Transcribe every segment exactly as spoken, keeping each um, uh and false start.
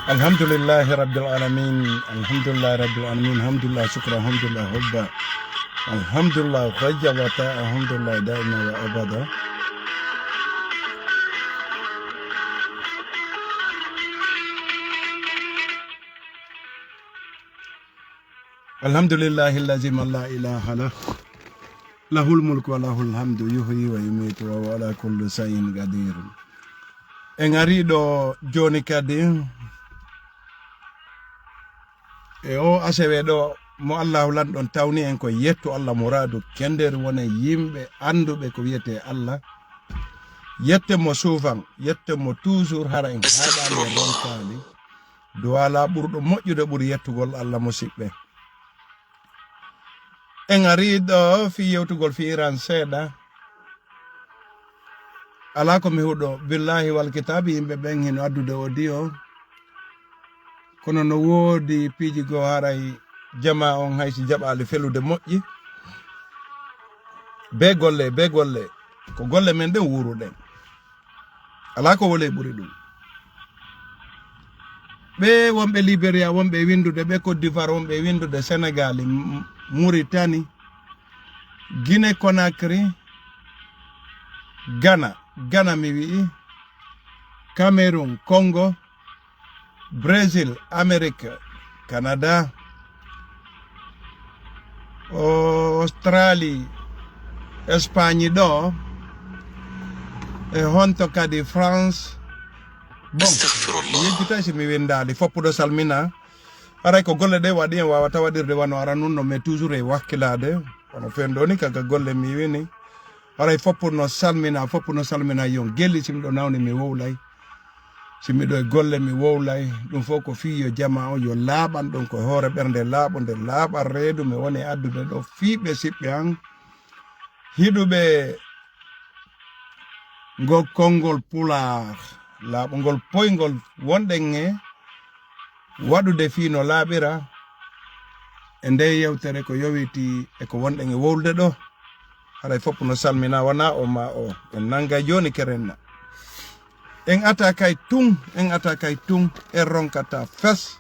الحمد لله رب العالمين. الحمد لله رب العالمين. الحمد لله شكرا. الحمد لله حبا. الحمد لله خيا وطاعة. الحمد لله دائما وأبدا. الحمد لله الذي من لا إله له. له الملك وله الحمد يحيي ويميت وهو على كل شيء قدير. En arii ɗo jooni kadi e o asewe ɗo mo Allahu lanɗon tawni en ko yettu Allah muraadu kendeeri wona yimɓe annduɓe ko wiyetee Allah. Yette mo suufan, yette mo toujours hara en haaɗaali e ronkaali. Duwala ɓurɗo moƴƴude ɓuri yettugol Allah musiɓɓe. En arii ɗo fii yewtugol fii Iran seeɗa. Alaa ko mi huɗo, billahi wal kitaabi, yimɓe ɓen hino addude audio. Kono no woodi piiji goo haray jamaa on hay si jaɓaali felude moƴƴi. Bee golle, bee golle. Ko golle men ɗen wuuruɗen. Alaa ko woni ɓuri ɗum. Ɓe wonɓe Liberia, wonɓe winndude, ɓe Côte d'Ivoire, wonɓe winndude Sénégal, M-, Mauritanie, Guinée Conakry, Ghana, Ghana mi wi'i, Cameroun, Congo, Brésil, Amérique, Canada, Australie, Espagne ɗo, e honto kadi France. Bon, mi yejjitay si mi winndaali, foppuɗo salmina. Haray ko golle ɗe waɗi en waawata waɗirde wano ara nun no, mais toujours e wakkilaade. Wano fen ɗo ni, kaka golle mi wini. Haray foppuno salmina, foppuno salmina yon gelli, si miɗo nawni mi wowlay. Si miɗo e golle mi wowlay. Ɗum fof ko fii yo jama on yo laaɓan ɗon ko hoore ɓernde laaɓunde, laaɓa reedu mi woni addude ɗo fii ɓe siɓɓe an. Hiɗuɓe ngol konngol Pulaar, laaɓungol poyngol wonɗen e waɗude fii no laaɓira e nde yewtere ko yowiti e ko wonɗen e wowlude ɗo. Haray fof no salmina, wona o ma o. En nanga jooni kerenna. En ata kay tun, en ata kay tun, en ronkata fes.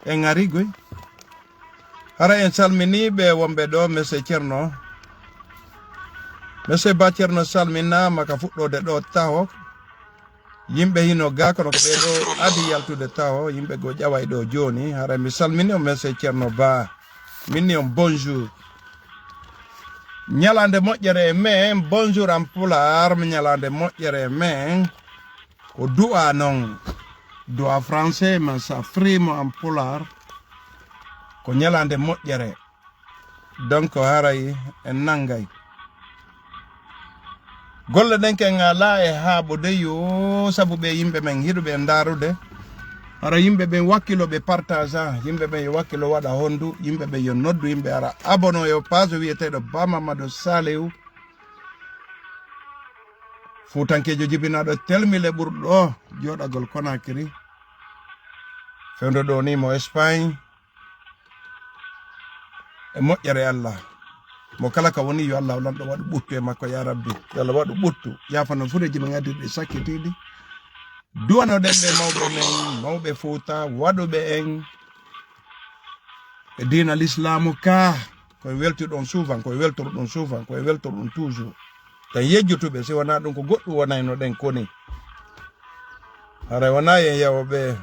En ari goy. Hara en salmini ɓe wonɓe ɗo, Monsieur Ceerno. Monsieur Ba Ceerno salminaama ka fuɗɗoode ɗo taho. Yimɓe hino ga kono ko ɓe ɗo adi yaltude taho. Yimɓe go ƴaway ɗo jooni. Hara mi salmini on, Monsieur Ceerno Ba. Min ni on bonjour. Ñalaande moƴƴere e men, bonjour en pulaar, mi ñalaande moƴƴere e men. Ko du'a non. Du'a français, mais sa frimo en pulaar. Ko ñalaande moƴƴere. Donc, haray en nangay. Golle ɗen ken ala e haaɓude yo, sabu ɓe yimɓe men hiɗuɓe e ndaarude. Hara yimɓe ɓen wakkilo ɓe partage, yimɓe ɓen yo wakkilo waɗa hondu, yimɓe ɓen yo noddu, yimɓe ara abono e o page wiyeteeɗo Ba Mamadou Saliou. Fuutankeejo jibinaaɗo telmile ɓurɗo jooɗagol Conakry. Fewndo ɗo ni mo Espagne. E moƴƴere Allah. Mo kala ka woni yo Allah lanɗo waɗu ɓuttu e makko ya Rabbi. Yo Allah waɗu ɓuttu. Yaafano fureeji men addirɗi sakkitiiɗi. Duwanoɗen ɓe mawɓe men, mawɓe Fuuta, waɗuɓe en e diina Lislaamu ka. Koye weltuɗon souvent, koye weltorɗon souvent, koye weltorɗon toujours. Tan yejjutuɓe, si wonaa ɗum ko goɗɗum wonayno ɗen koni. Haray wonaa yen yawo ɓe.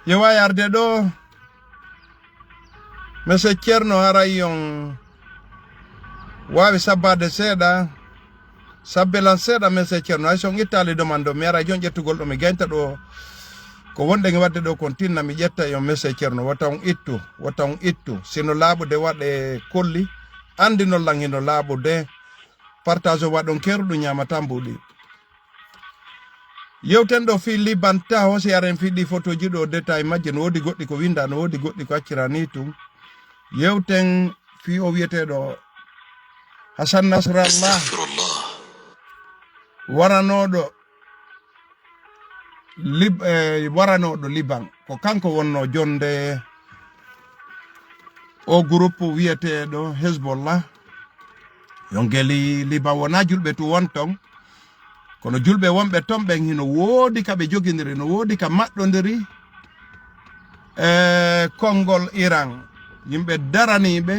Yewa yarde ɗo. Monsieur Ceerno, haray on waawi sabbaade seeɗa. Sabbe lan seeɗa, Monsieur Ceerno. Hay so on ittaali demande o, mi ara jon ƴettugol ɗo, mi gaynta ɗo. Ko wonɗen e waɗde ɗo kon tinna, mi ƴetta e on, Monsieur Ceerno. Wota on ittu, wota on ittu. Sino laaɓude waɗe kolli, anndinol lan hino laaɓude. Partage o waɗon keeruɗum ñaamataa mbuuɗi. Yewten ɗo fii Liban taho, si aren fii ɗi photoji ɗo détail majje, no woodi goɗɗi ko winda, no woodi goɗɗi ko accira ni tun. Yewten fii o wiyeteeɗo Hassan Nasrallah, waranooɗo Lib-, eh, waranooɗo Liban. Ko kanko wonnoo jonde o groupe wiyeteeɗo Hezbollah. Yo ngeli Liban wonaa julɓe tu won ton. Kono julɓe wonɓe ton ɓen hino woodi ka ɓe jogindiri, no woodi ka maɗɗondiri e konngol Iran. Yimɓe daraniiɓe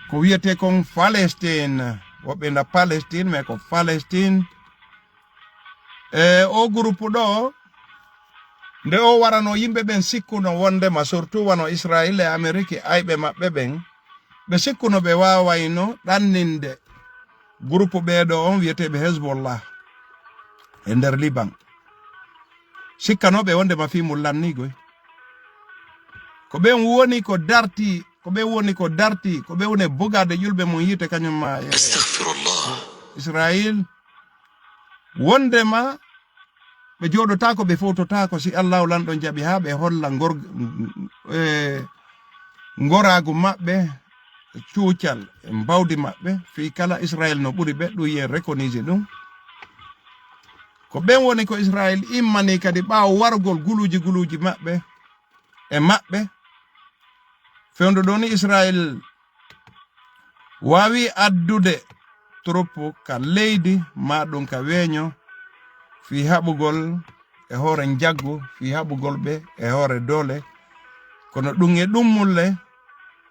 ko wiyetee kon Palestine, woɓɓe na Palestine, mais ko Palestine. E o groupe ɗo, nde o warano, yimɓe ɓen sikkuno wondema, surtout wano Israël e Amérique, ayɓe maɓɓe ɓen, ɓe sikkuno ɓe waawayno ɗanninde groupe ɓeeɗo on wiyeteeɓe Hezbollah e nder Liban. Sikkanooɓe wondema fii mum lanniigoy. Ko ɓen woni ko darti, ko ɓen woni ko darti, ko ɓen woni e bogaade ƴulɓe mum yiite kañum ma e Astaghfirullah. Israël. Wondema ɓe jooɗotaako, ɓe fowtotaako si Allahu Lanɗo jaɓi haa ɓe holla ngor-, e, ngoraagu maɓɓe, cuucal e mbawdi maɓɓe, fii kala Israël no ɓuri ɓe, ɗum yen recognize ɗum. Ko ɓen woni ko Israël immanii kadi ɓaawo wargol guluuji guluuji maɓɓe e maɓɓe. Fewndo ɗoo ni Israël waawi addude troupe ka leydi, maa ɗum ka weeño, fii haɓugol e hoore njaggu, fii haɓugol ɓe e hoore doole. Kono ɗum e ɗum mulle,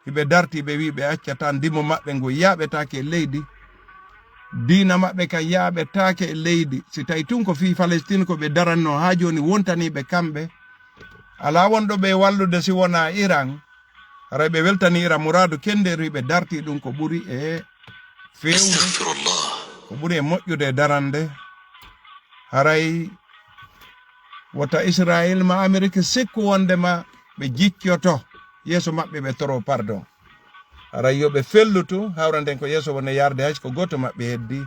hiɓe darti, ɓe wi'i ɓe accataa ndimo maɓɓe ngu yaaɓetaake e leydi. Diina maɓɓe kan yaaɓetaake e leydi. Si tawi tun ko fii Palestine ko ɓe darannoo haa jooni wontanii ɓe kamɓe, alaa wonɗo ɓe wallude si wonaa Iran. Haray ɓe weltanii Iran muraadu kenndeeru, ɓe darti ɗum ko ɓuri e feewde, Astaghfirullah. Ko ɓuri e moƴƴude e darande. Haray wota Israël ma Amérique sikku wondema ɓe jiccoto yeeso maɓɓe, ɓe toro pardon. Haray yo ɓe fellutu, hawranden ko yeeso wone yarde, hay ko gooto maɓɓe heddi.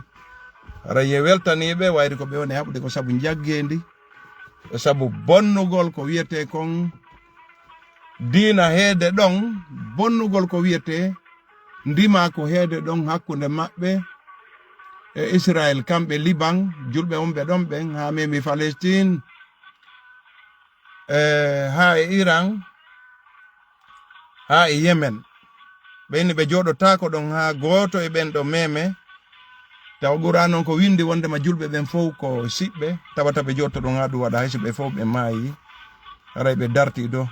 Haray ye weltaniiɓe, wayri ko ɓe woni haɓude ko sabu njaggeendi, e sabu bonnugol ko wiyetee kon diina heede ɗon, bonnugol ko wiyetee ndimaaku heede ɗon hakkunde maɓɓe e Israël, kamɓe Liban, julɓe wonɓe ɗon ɓen, haa memi Palestine, e haa e Iran, haa e Yemen. Ɓe inni ɓe jooɗotaako ɗon haa gooto e ɓen ɗo meme. Tawa Qur'aan on ko windi wondema julɓe ɓen fow ko siɓɓe, tawata ɓe jooɗoto ɗon haa ɗum waɗa, hay so ɓe fow ɓe maayi, haray ɓe dartii ɗo.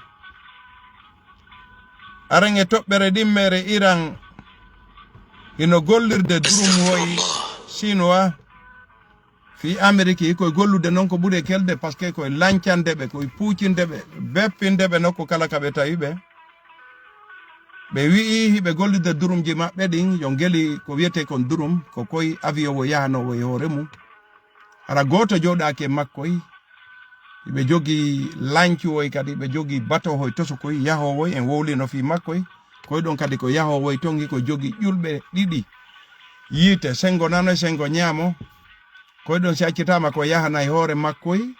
Aren e toɓɓere ɗimmere, Iran hino gollirde durum woy Chinois. Fii Ameriki, koye gollude non ko ɓuri e kelde, parce que koye lancande ɓe, koye puucinde ɓe, beppinde ɓe nokku kala ka ɓe tawi ɓe. Ɓe wi'i hiɓe gollirde durumji maɓɓe ɗin, yo ngeli ko wiyetee kon durum, ko koye avion wo yahanoowo e hoore mum. Hara gooto jooɗaaki e makkoy. Hiɓe jogii lancuwoy kadi, hiɓe jogii batoohoy tosokoy, yahoowoy, en wowlino fii makkoy. Koye ɗon kadi ko yahoowoy ton, hiko jogii ƴulɓe ɗiɗi yiite, senngo nano e senngo ñaamo. Koye ɗon si accitaama ko yahanay hoore makkoy,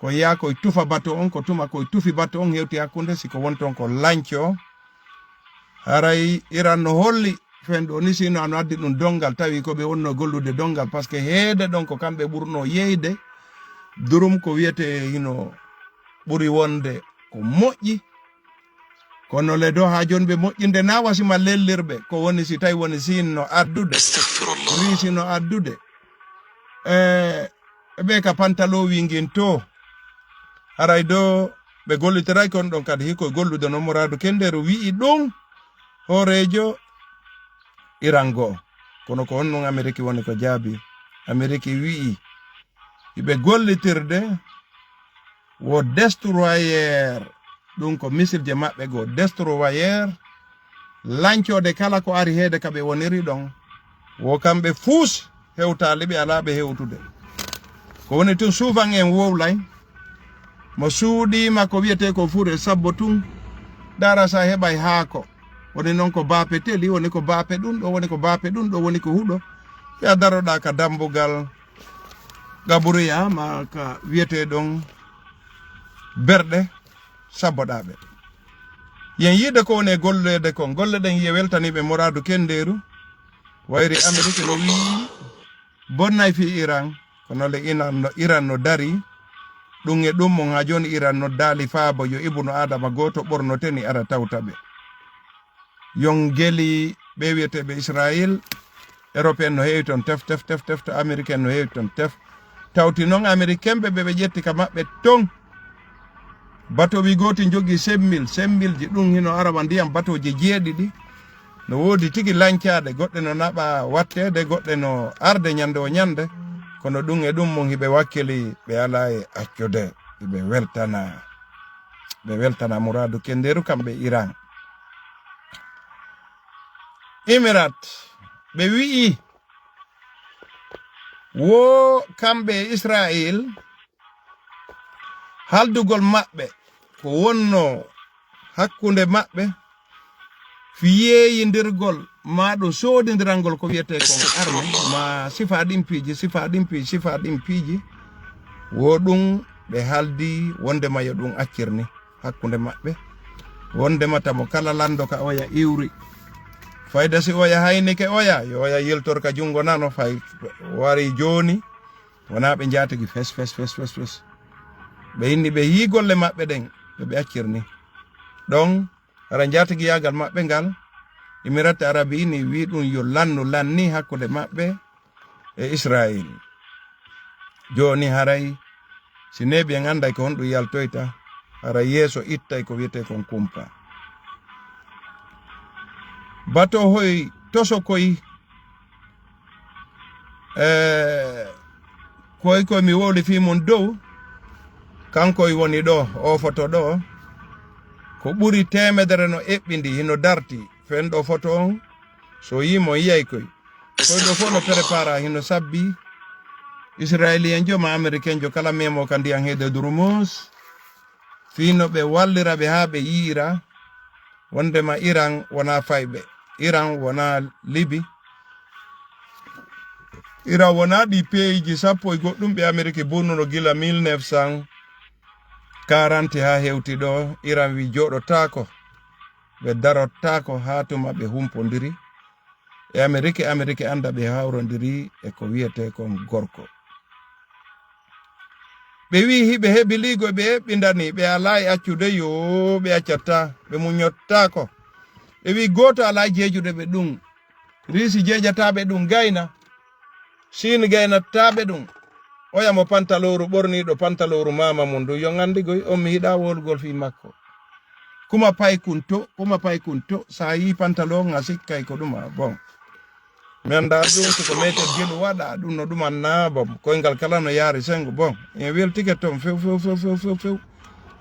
ko yaa koye tufa bato on, ko tuma koye tufi bato on hewti hakkunde, si ko won ton ko lanco. Haray Iran no holli fen ɗo ni, sino ano addi ɗum donngal, tawi ko ɓe wonno gollude donngal, parce que heede ɗon ko kamɓe ɓurno yeyde. Durum ko wiyetee hino ɓuri wonde ko moƴƴi. Kono le do haa jooni ɓe moƴƴinde na wasima lellirɓe. Ko woni si tawi woni Siin no addude, Astaghfirullah. Riisi no addude. E, e ɓe ka pantalon wingin to. Haray do ɓe gollitiray kon ɗon kadi hiko gollude no muraadu kendeeru wi'i ɗum hooreejo Iran goo. Kono ko on ɗum Ameriki woni ko jaabi. Ameriki wi'i hiɓe gollitirde wo destroyer, ɗum ko misilje maɓɓe goo, destroyer, lancoode kala ko ari heede ka ɓe woniri ɗon. Wo kamɓe fuus hewtaali, ɓe alaa ɓe hewtude. Ko woni tun, suufan en wowlay, mo suuɗiima ko wiyetee ko fure, sabbo tun ɗara sa heɓay haako. Woni non ko baape teli, woni ko baape ɗum ɗo, woni ko baape ɗum ɗo, woni ko huɗo. Ya daroɗaa ka dambugal gaburuya ma ka wiyetee ɗon berɗe sabboɗaaɓe. Yen yiide ko woni e golleede kon. Golle ɗen yiye weltaniiɓe muraadu kendeeru. Wayri Ameriki no wii bonnay fii Iran, kono le Iran no, Iran no dari. Ɗum e ɗum mon haa jooni Iran noddaali faabo yo ibnu Adama gooto ɓornoteni ara tawta ɓe. Yon geli ɓe wiyeteeɓe Israayil, Europe en no heewi toon tef tef tef tef to Amérique en no heewi toon tef. Tawti noon Américain ɓe ɓe ɓe ƴetti ka maɓɓe toon. Bato wi gooti jogii semmil semmilji ɗum hino arawa ndiyam batooji jeeɗiɗi. No woodi tigi lancaaɗe goɗɗe no naɓa watteede goɗɗe no arde ñande o ñande. Kono ɗum e ɗum mum hiɓe wakkili ɓe alaa e accude. Hiɓe weltana ɓe weltana muraadu kendeeru kamɓe Iran. Imirat ɓe wi'i wo kamɓe e Israel haaldugol maɓɓe ko wonno hakkunde maɓɓe fi yeeyindirgol ma ɗum soodindirangol ko wiyetee kon arme ma sifa ɗin piiji sifa ɗin piiji sifa ɗin piiji wo ɗum ɓe haaldi wondema yo ɗum accir ni hakkunde maɓɓe wondema tamo kala lanndo ka oya iwri fayda si oya haynike oya yo oya yiltor ka junngo nano fay wari jooni wonaa ɓe njaatigi fes fes fes fes fes ɓe inni ɓe yii golle maɓɓe ɗen ɓe ɓe accir ni ɗon hara njaatigiyaagal maɓɓe ngal Emirate Arabi ni wi ɗum yo lannu lanni hakkunde maɓɓe e Israel. Jooni haray si neeɓi en annday ko honɗum yaltoyta, haray yeeso ittay ko wiyetee kon kumpa. Bato hoy toso koy e koy koy mi wowli fii mum dow kanko e woni ɗo o foto ɗo ko ɓuri teemedere no eɓɓindi hino darti fen ɗo foto on so yimo yiyay koy koy ɗo fof no prépara hino sabbi israélienjo ma américainjo kala memo ka ndiyan heede durmus fii no ɓe wallira ɓe haa ɓe yi'ira wondema iran wona fayɓe iran wona libi iran wona ɗi peeji sappo e goɗɗum ɓe ameriki burnuno gila mille neuf cent quarante haa hewti ɗo iran wi joɗotaako ɓe darotaako haa tuma ɓe humpondiri e ameriki ameriki annda ɓe hawrondiri e ko wiyetee kon gorko ɓe wi hiɓe hebiligo ɓe eɓɓindani ɓe alaa e accude yo ɓe accatta ɓe muñottaako ɓe wi gooto alaa e jeejude ɓe ɗum riisi jeejataaɓe ɗum gayna siini gaynataaɓe ɗum oya mo pantalooru ɓorniiɗo pantalooru maama mum ɗum yo nganndigoy on mi yiɗa wolgol fii makko kuma paykun to kuma paykun to so a yii pantalon a sikkay ko ɗum a bon mi annda ɗum siko meter gelu waɗa ɗum no ɗum annaa bom koyngal kala no yaari sengo bon en weltike toon few few few few few few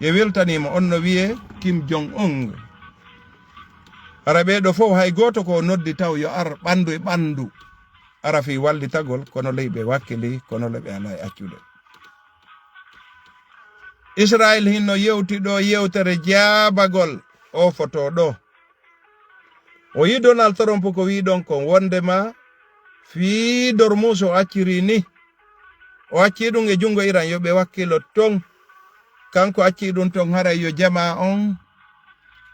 en weltaniima on no wiyee kim jong ong hara ɓee ɗo fof hay gooto ko noddi taw yo ar ɓanndu e ɓanndu ara fii wallitagol kono ley ɓe wakkili kono le ɓe alaa e accude israel hinno yewti ɗo yewtere jaabagol o foto ɗo o yi donald trump ko wi ɗon kon wondema fii dormus o acciri ni o acci ɗum e junngo iran yo ɓe wakkilo ton kanko acci ɗum ton haray yo jama on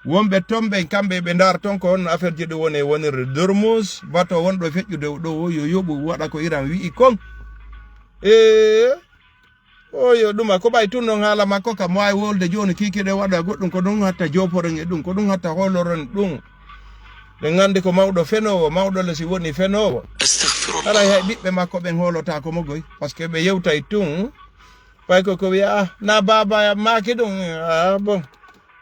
wonɓe ton ɓen kamɓe ɓe ndar ton ko honno affaire ji ɗum woni e wonirde dormus bato wonɗo feƴƴude ɗo o yo yoɓu waɗa ko iran wi'i kon e oyo ɗuma ko ɓay tun non haala makko kam wawi wolde joni kikiɗe waɗa goɗɗum ko ɗum hatta joporen e ɗum ko ɗum hatta holoren ɗum ɓe gandi ko mawɗo fenowo mawɗo le si woni fenowo alay hay ɓiɓɓe makko ɓen holotako mo goy par ce que ɓe yewtay tun pay ko ko wiya ah na baba maaki ɗum ah bon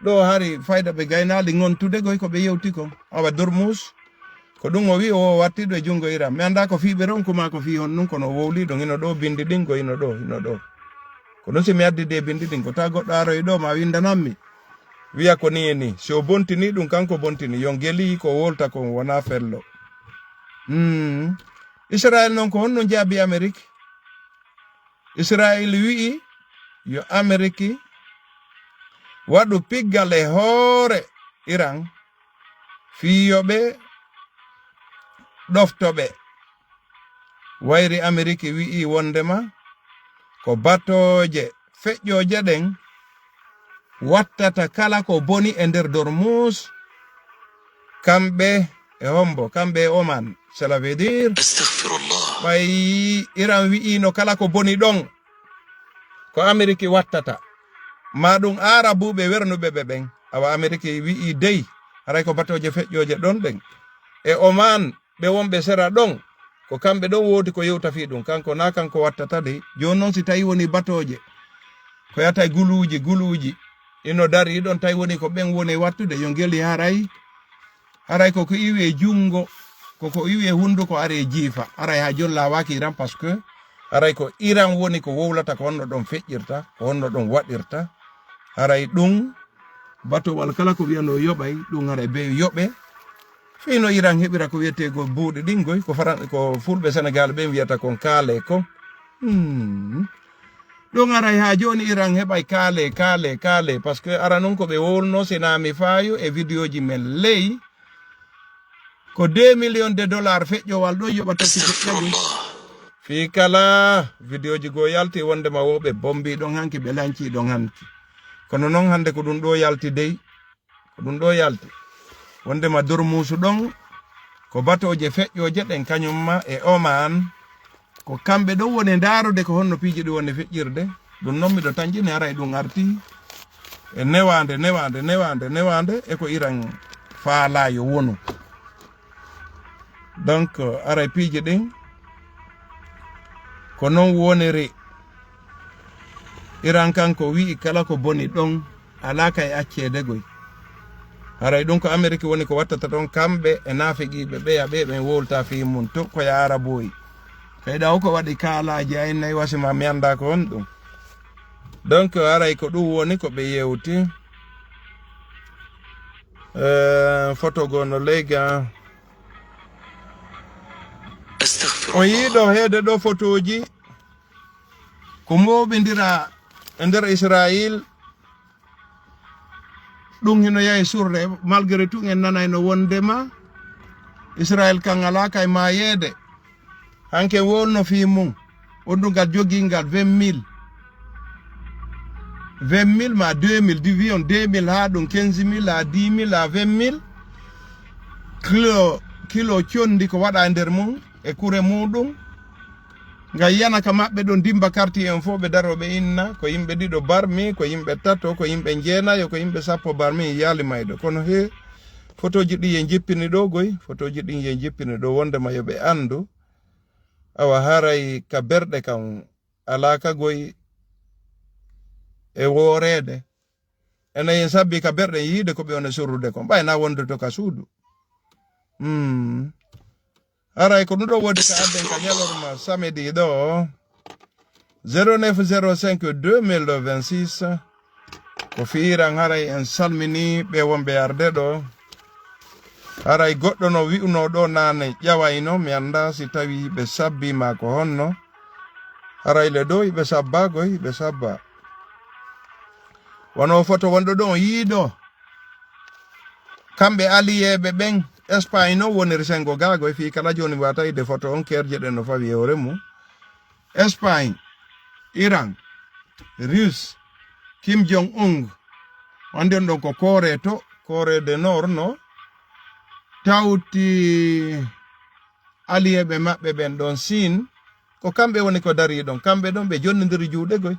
ɗo hari fayda ɓe gaynali gontude goy ko ɓe yewti kon awa dormus ko ɗum o wi o wattiɗo e junngo iran mi annda ko fii ɓe ronkuma ko fii hon ɗum kono o wowliɗo hino ɗo bindi ɗin ko hino ɗo hino ɗo ko ɗum si mi addidi e bindi ɗin ko ta goɗɗo aroy ɗo ma windanammi wiya ko ni e ni si o bontini ɗum kanko bontini yon geli ko wolta kon wona fello hmm. Israel noon ko honno jaabi amérique israel wi'i yo ameriki waɗu piggal e hoore iran fii yo ɓe ɗofto ɓe wayri ameriki wi'i wondema ko batooje feƴƴooje ɗen wattata kala ko boni e nder dormus kamɓe e hombo kamɓe e oman cela veut dire ɓay iran wi'ino kala ko boni ɗon ko ameriki wattata ma ɗum arabuɓe wernuɓe ɓe ɓen awa ameriki wi'i dey haray ko batooje feƴƴooje ɗon ɗen e oman ɓe wonɓe sera ɗon Ko kamɓe ɗon woodi ko yewta fii ɗum. Kanko naa kanko wattata de. Jooni noon si tawi woni batooje, ko yata e guluuji, guluuji, ino darii ɗon, tawi woni ko ɓen woni wattude, yo ngeli haray, haray ko ko iwi e junngo, ko ko iwi e hunnduko ari e jiifa. Haray haa jooni laawaaki Iran, parce que haray ko Iran woni ko wowlata ko honno ɗon feƴƴirta, ko honno ɗon waɗirta. Haray ɗum batowal kala ko wiyanoo yoɓay, ɗum haray bee yoɓe. Fii no Iran heɓira ko wiyetee ko buuɗi ɗin goy, ko Faran-, ko Fulɓe Senegaal ɓen wiyata kon kaale kon. Hmm. Ɗum haray haa jooni Iran heɓay kaale, kaale, kaale, parce que ara non ko ɓe wowlno, si naa mi faayo e vidéoji men ley, ko deux millions de dollars feƴƴowal ɗon yoɓata si feƴƴa ɗum. Fii kala vidéoji goo yalti wondema wo ɓe bombii ɗon hanki, ɓe lancii ɗon hanki. Kono non hannde ko ɗum ɗoo yalti dey, ko ɗum ɗoo yalti. Wondema Dormuusu ɗon, ko batooje feƴƴooje ɗen kañum ma e Oman, ko kamɓe ɗon woni ndaarude ko honno piiji ɗi woni feƴƴirde. Ɗum non miɗo tanƴini haray ɗum arti e newaande, newaande, newaande, newaande, e ko Iran faalaa yo wonu. Donc, haray piiji ɗin ko non woniri. Iran kanko wi'i kala ko boni ɗon alaa kay acceede goy. Haray ɗum ko Amerik woni ko wattata ɗon, kamɓe e naafeqiiɓe ɓeya ɓe ɓen wowlta fii mum to ko ya Arabuuyi. Kay ɗaw ko waɗi kaalaaji ay nay wasima mi anndaa ko honɗum. Donc, haray ko ɗum woni ko ɓe yewti. Eh, foto goo no ley ga. On yiiɗo heede ɗo fotooji ko mooɓindira e nder Israayil. Ɗum hino yahi surre, malgré tout en nanayno wondema Israayil kan alaa kay maayeede. Hanke wowlno fii mum, wondugal jogiingal vingt mille. Vingt mille ma deux mille, division deux mille haa ɗum quinze mille haa dix mille haa vingt mille. Kilo, kilo condi ko waɗa e nder mum e kure muɗum. Ngam yana ka maɓɓe ɗon dimba quartier en fof ɓe daro ɓe inna, ko yimɓe ɗiɗo barmi, ko yimɓe tato, ko yimɓe jeenayo, ko yimɓe sappo barmi yaali mayɗo. Kono he fotooji ɗi ye jippini ɗo goy, fotooji ɗin ye jippini ɗo wondema yo ɓe anndu. Awa haray ka berɗe kam alaa ka goy e wooreede. Ene en sabbi ka berɗe yiide ko ɓe woni sorrude kon. Ɓay na wondude ka suudu. Hmm. Haray ko ɗum ɗo woni ka adden ka ñalorma samedi ɗo. Zéro neuf zéro cinq deux mille vingt-six. Ko fiiran haray en salmini ɓe wonɓe arde ɗo. Haray goɗɗo no wi'uno ɗo naane ƴawayno, mi annda si tawi ɓe sabbi ma ko honno. Haray le dow ɓe sabba goy, ɓe sabba. Wano foto wonɗo ɗo on yiiɗo. Kamɓe aliyeeɓe ɓen, Espagne non woniri sengo gaago e fii kala jooni mi waata yiide foto on, kerje ɗen no fawi e hoore mum. Espagne, Iran, Russe, Kim Jong Un, wonde on ɗon ko Corée to, Corée de Nord no tawti aliyeeɓe maɓɓe ɓen ɗon Siin, ko kamɓe woni ko darii ɗon. Kamɓe ɗon ɓe jonnindiri juuɗe goy.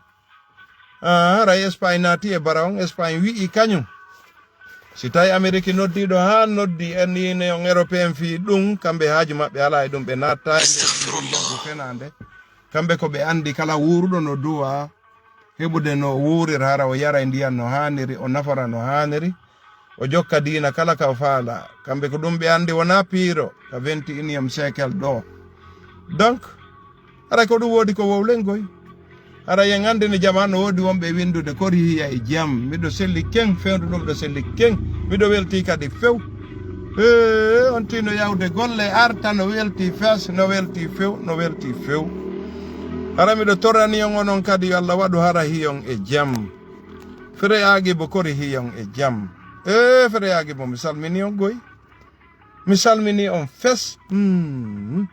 Ah, haray Espagne naati e bara on, Espagne wi'i kañum, si tawi Ameriki noddiiɗo haa noddi en Union Européen fii ɗum, kamɓe haaju maɓɓe alaa e ɗum, ɓe naattaa e nder ɗum fenaande. Kamɓe ko ɓe anndi kala wuuruɗo no duwa heɓude no o wuurira, hara o yara e ndiyan no haaniri, o nafora no haaniri, o jokka diina kala ka o faala. Kamɓe ko ɗum ɓe anndi wonaa piiro ka vingt et unième siècle ɗo. Donc, hara ko ɗum woodi ko wowlen goy. Hara yen anndi no jamaa no woodi wonɓe winndude kori hiya e jam. Miɗo selli ken, fewndo ɗum ɗo selli ken. Miɗo weltii kadi few. Ee, on tino yawde golle arta no weltii fes, no weltii few, no weltii few. Hara miɗo torani on onon kadi yo Allah waɗu hara hiyon e jam. Fere Agibo kori hiyon e jam. Ee, Fere Agibo mi salmini on goy. Mi salmini on fes. Mm.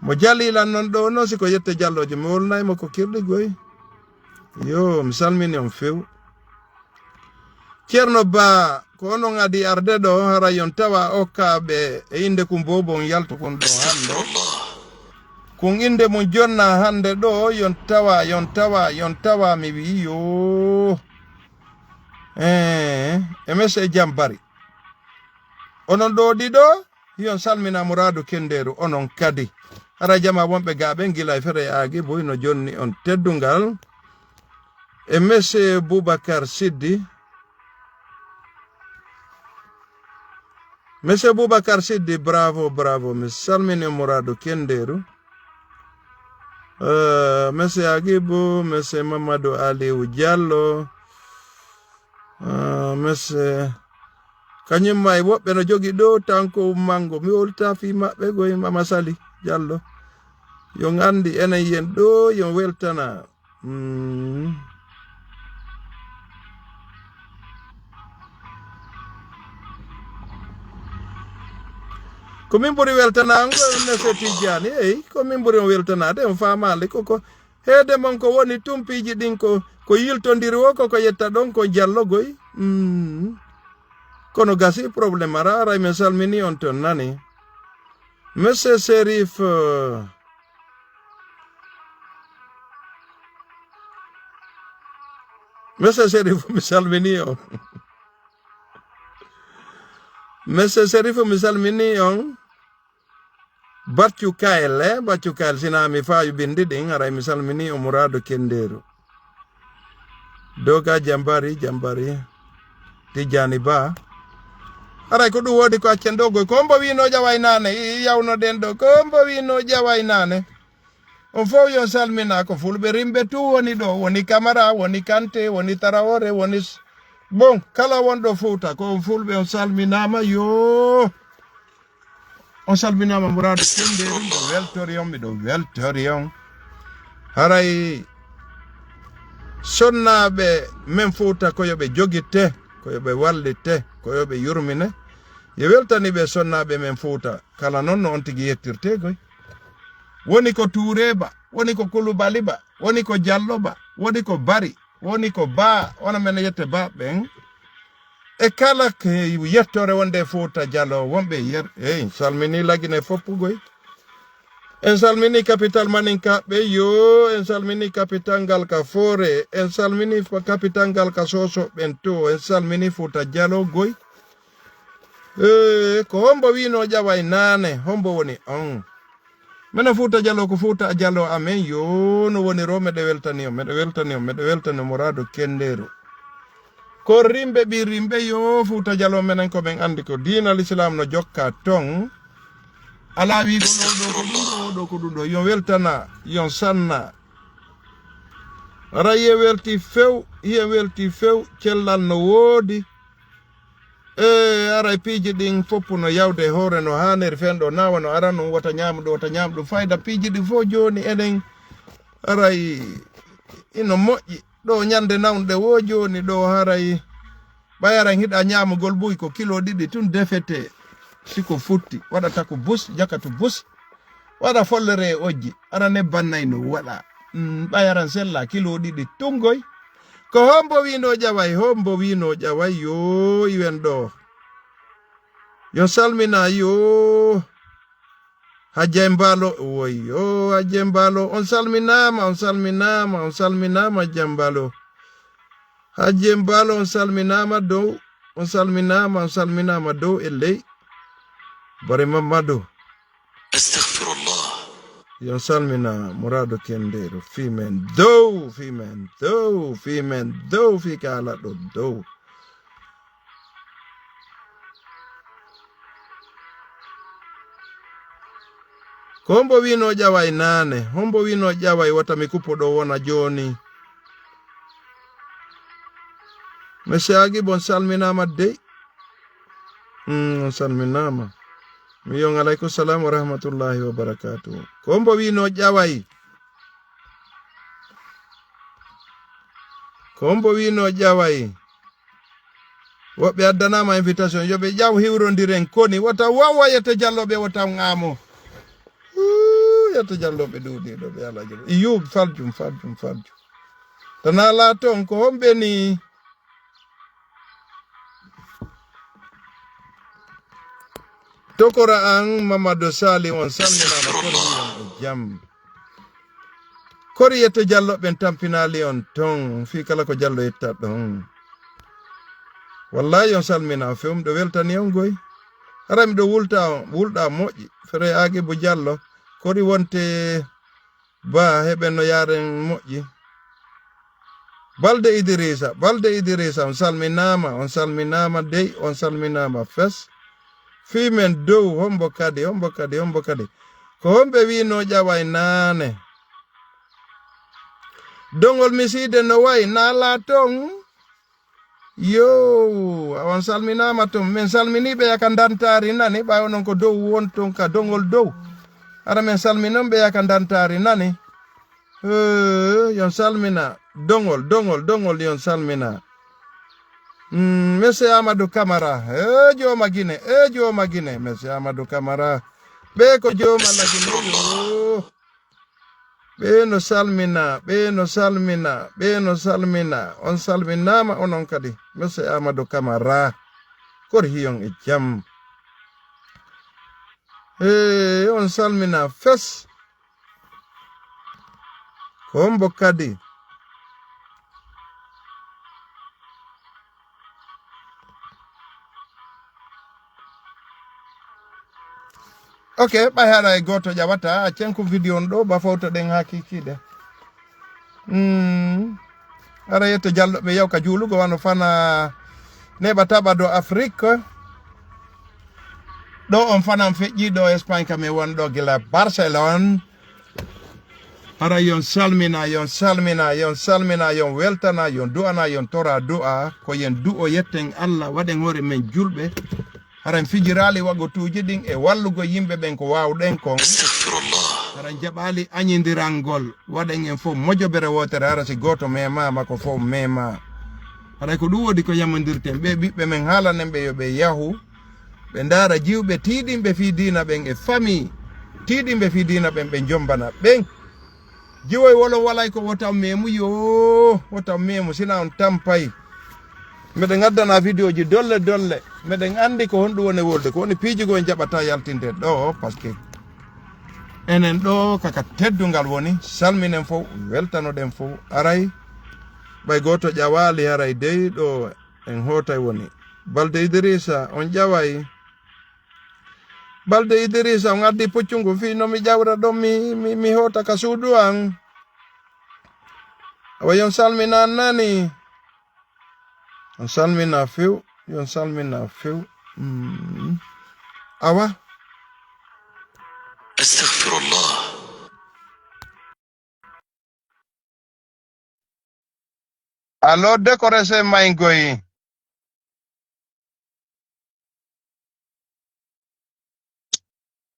Mo jalilan non ɗo no si ko yette jallooje mi wolnay mo ko kirɗi goy. Yo, mi salmini on few. Ceerno Ba, ko onon adi arde ɗo, hara yon tawa okkaaɓe e innde kun boobo on yaltu kun ɗo hannde. Kun innde mun jonna hannde ɗo, yon tawa, yon tawa, yon tawa, mi wi'i yo. Eh, e mese e jam bari. Onon ɗo ɗiɗo, Hiyon salmina Muradu Kenderu onon kadi. Hara jama wonɓe gaɓe gila e fere yaagi boy no jonni on teddungal. E Monsieur Boubacar Siddi. Monsieur Boubacar Siddi, bravo, bravo. Mi salmini Muradu Kenderu. Eh, Monsieur Agibu, Monsieur Mamadou Aliou Diallo. Eh, Monsieur, kañum ma e woɓɓe no jogi ɗo tan ko ummango. Mi wolta fi maɓɓe goy Mama Sali Diallo. Yo ngandi enen yen ɗo, yo weltana. Mm. Ko min ɓuri weltanaango, monsieur Tijjani. Eyi, ko min ɓuri on weltanaade, on faamaali. Koko heede mon ko woni tumpiiji ɗin ko, ko yiltondiri o, koko yetta ɗon, ko jallogoy. Mm. Kono gasi, problème ara, aray min salmini on ton nani. Monsieur Serif, euh, Monsieur Serif, mi salmini on. Monsieur Serif, mi salmini on. Baccu Kayel, eh, Baccu Kayel, sina mi faayu bindi ɗin, aray mi salmini on Muradu Kenderu. Doga Jambari, Jambari. Tijjani Ba. Aray ko ɗum woodi ko accen ɗo goy. Ko hombo wino ƴaway nane, i-, yawno ɗen ɗo. Ko hombo wino ƴaway nane. On fof yo salmina ko fulɓe rimɓe tu woni ɗo. Woni Kamara, woni Kante, woni Tarawore, woni s-, bon, kala wonɗo Fuuta, ko on fulɓe on salminama yo. On salminama Muradu Kende, miɗo weltori on, miɗo weltori on. Haray sonnaaɓe men Fuuta ko yo ɓe jogite, ko yo ɓe wallite, ko yo ɓe yurmine. Yo weltani ɓe sonnaaɓe men Fuuta, kala noon no on tigi yettirte goy. Woni ko Tuure Ba, woni ko Kulubali Ba, woni ko Jallo Ba, woni ko Bari, woni ko Ba, wona men yette Ba ɓen. E kala ke yettore wonde Fuuta Jallo wonɓe yer, eh, en salmini Lagine foppugoy. En salmini capital Maninkaɓe yo, en salmini capital ngal ka Foore, en salmini fa-, capital ngal ka Soso ɓen to, en salmini Fuuta Jallo goy. Eh, ko hombo wino ƴaway nane, hombo woni on? Minen Fuuta Jallo ko Fuuta Jallo amen, yo no woniro, meɗe weltani on, meɗe weltani on, meɗe weltani on, Muradu Kenderu. Ko rimɓe ɓi rimɓe, yo Fuuta Jallo menen ko men andi ko diina l'islam no jokka ton. Ala wiigo ɗo, ɗo ko ɗum ɗo, ɗo ko ɗum ɗo. Yon weltana, yon sanna. Ara hiye welti few, hiye welti few, cellal no woodi. E, aray piiji ɗin fof no yawde e hoore no haaniri, fen ɗo nawa no ara ɗum, wota ñaam ɗum, wota ñaam ɗum. Fayda piiji ɗin fof jooni enen aray ino moƴƴi. Ɗo ñande nawnde wo jooni ɗo haray ɓay aran hiɗa ñaamugol buy ko kilo ɗiɗi tun defete. Si ko futti, waɗata ko bus, jakatu bus. Waɗa follere e ojji, ara nebban nayi no waɗa. Mm, ɓay aran sella kilo ɗiɗi tungoy. Ko hombo wino ƴaway, hombo wino ƴaway, yo iwen ɗo. Yo salmina, yo. Hajjay Mbaalo, woy, yo, Hajjay Mbaalo, on salminaama, on salminaama, on salminaama, Hajjay Mbaalo. Hajjay Mbaalo, on salminaama dow, on salminaama, on salminaama dow e ley. Bare Mamadou. Astaghfirullah. Yo salmina Murado Kenderu, fii men dow, fii men dow, fii men dow, fii ka ala ɗo dow. Ko hombo wino ƴaway naane? Hombo wino ƴaway wota mi kuppo ɗo wona jooni? Monsieur Agib, on salminaama dey. Mm, on salminaama. Mi wiya on aleykum salam wa rahmatullahi wa barakatuh. Ko hombo wino ƴaway? Ko hombo wino ƴaway? Woɓɓe addanaama invitation, yo ɓe ƴaw hiwrondiren koni. Wota wawa yette Jallo ɓe, wota ŋaamo. Uu, yette Jallo ɓe ɗuuɗi ɗo, ɓe ala jom. Iyub, faljum, faljum, faljum. Tana laaton ko homɓe ni? Tokora an Mamadou Sali, on salminaama, kori on e jam. Kori yette Jallo ɓen tampinaali on ton, fii kala ko Jallo yetta ɗon. Wallahi on salmina few, miɗo weltani on goy. Hara miɗo wulta on, wulɗa moƴƴi. Fere Agibu Jallo, kori wonte ba heɓen no yaren moƴƴi. Balde Idrisa, Balde Idrisa, on salminaama, on salminaama dey, on salminaama fes. Fii men dow, hombo kadi, hombo kadi, hombo kadi. Ko homɓe wiino ƴaway naane. Dongol misiide no wayi, naalaa ton. Yo, on salminaama ton. Men salminii ɓe yaka Ndantaari nani, ɓay onon ko dow won ton ka dongol dow. Hara men salminon ɓe yaka Ndantaari nani. Eh, yon salmina. Dongol, dongol, dongol, yon salmina. Mm, Monsieur Amadou Camara. Eh, jooma Gine, eh, jooma Gine. Monsieur Amadou Camara. Ɓe ko jooma la Gine. Yo. Ɓe no salmina, ɓe no salmina, ɓe no salmina. On salminaama onon kadi. Monsieur Amadou Camara. Kor hiyon e jam. Eh, on salmina fes. Ko hombo kadi? Ok, ɓay haɗa e gooto ƴawata, a cenku video on ɗo, ba fawtoɗen haa kiikiiɗe. Mm. Hara yetto jalɗo ɓe yaw ka juulugo, wano fana neɓa taɓa do Afrique. Ɗo on fanan feƴƴi ɗo Espagne, kam e won ɗo gila Barcelone. Hara yon salmina, yon salmina, yon salmina, yon weltana, yon du'ana, yon tora du'a. Ko yen du'o, yetten Allah, waɗen hoore men julɓe. Hara en fijiraali wagotuuji ɗin e wallugo yimɓe ɓen ko waawɗen kon. Astaghfirullah. Hara en jaɓaali añindirangol, waɗen en fof mojobere wootere, hara si gooto memaama, ko fof mema. Haray ko ɗum woni ko yamondirten ɓe ɓiɓɓe men, haalanen ɓe yo ɓe yahu. Ɓe ndaara jiwɓe tiiɗinɓe fii diina ɓen e famii tiiɗinɓe fii diina ɓen, ɓe njombana ɓen. Jiwoy wolon walay ko wota memu yo, wota memu, sina on tampay. Meɗen ngaddana vidéo ji dolle dolle. Meɗen anndi ko honɗum woni wolde, ko woni piiji goo en jaɓata yaltinde ɗo, parce que enen ɗo kaka teddungal woni, salminen fof, weltanoɗen fof. Aray, ɓay gooto ƴawaali, haray dey ɗo en hootay woni. Balde Idrissa, on ƴaway. Balde Idrissa, on addi puccungu fii no mi ƴawra ɗon, mi, mi, mi hoota ka suudu an. Awa, yon salmina nani. On salmina few, yon salmina few. Mm. Awa. Astaghfirullah. Allo, décoration maygoy.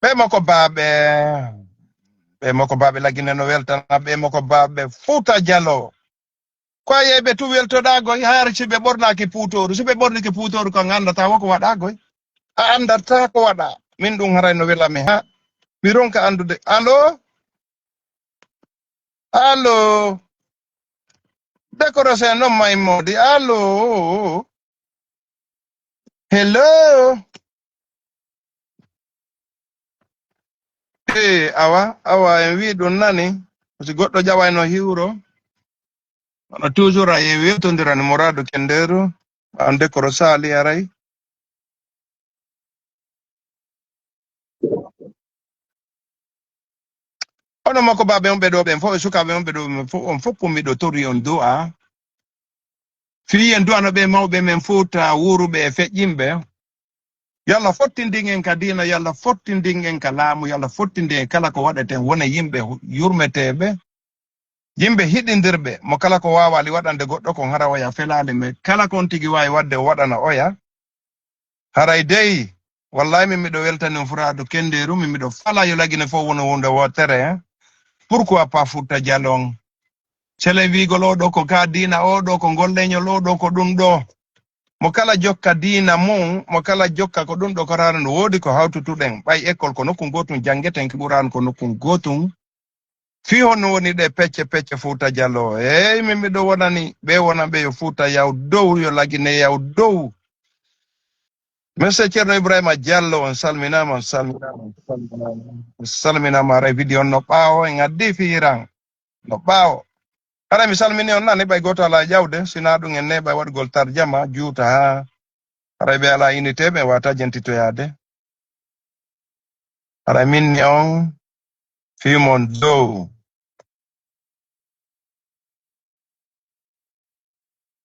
Ɓe moko baaɓe, ɓe moko baaɓe Lagine no weltana, ɓe moko baaɓe Fuuta Jalo. Ko a yehi ɓe tu weltoɗaa goy, haara si ɓe ɓornaaki puutooru, si ɓe ɓornike puutooru ko a anndataa wo ko waɗaa goy. A anndataa ko waɗaa. Min ɗum haray no welami ha. Mi ronka anndude. Allo? Allo? Décoration non may moodi. Allo? Hello? Eh, awa, awa, en wi ɗum nani. Si goɗɗo ƴawayno hiwro. Kono toujours a yewi yewtondirani Mourado Kenderu. An décoration sali aray. Onon makko baaɓe on ɓe ɗo ɓen fof, e sukaaɓe on ɓe ɗo ɓen fof, on fof ko miɗo tori on du'a. Fii en du'ano ɓe mawɓe men Fuuta wuuruɓe e feƴƴinɓe. Yo Allah fottindin en ka diina, yo Allah fottindin en ka laamu, yo Allah fottindin en kala ko waɗeten, wone yimɓe hu-, yurmeteeɓe, yimɓe hiɗindirɓe, mo kala ko waawaali waɗande goɗɗo kon hara oya felaali, mais kala kon tigi waawi waɗde o waɗana oya. Haray dey, wallahi min miɗo weltani on Furaadu Kendeeru, min miɗo fala yo Lagine fof wona huunde wootere, hein. Pourquoi pas Fuuta Jalon? Selen wiigol oo ɗoo ko ka diina, oo ɗoo ko ngol leñol, oo ɗoo ko ɗum ɗoo. Mo kala jokka diina mum, mo kala jokka ko ɗum ɗoo ko raana no woodi ko hawtutuɗen. Ɓay école ko nokku gootum janngeten, Qur'an ko nokku gootum. Fii honno woni ɗe pecce pecce Fuuta Jallo? Eey, min miɗo wonani ɓe wonanɓe yo Fuuta yaw dow, yo Lagine yaw dow. Monsieur Ceerno Ibrahima Jallo, on salminaama, on salminaama, on salminaama. On salminaama, haray vidéo on no ɓaawo, en addi fii Iran. No ɓaawo. Haray mi salmini on nani, ɓay gooto alaa ƴawde, sinaa ɗum en neeɓay waɗugol tarjama, juuta haa. Haray ɓe alaa unité, ɓe waata jentitoyaade. Hara min mi on fii mon dow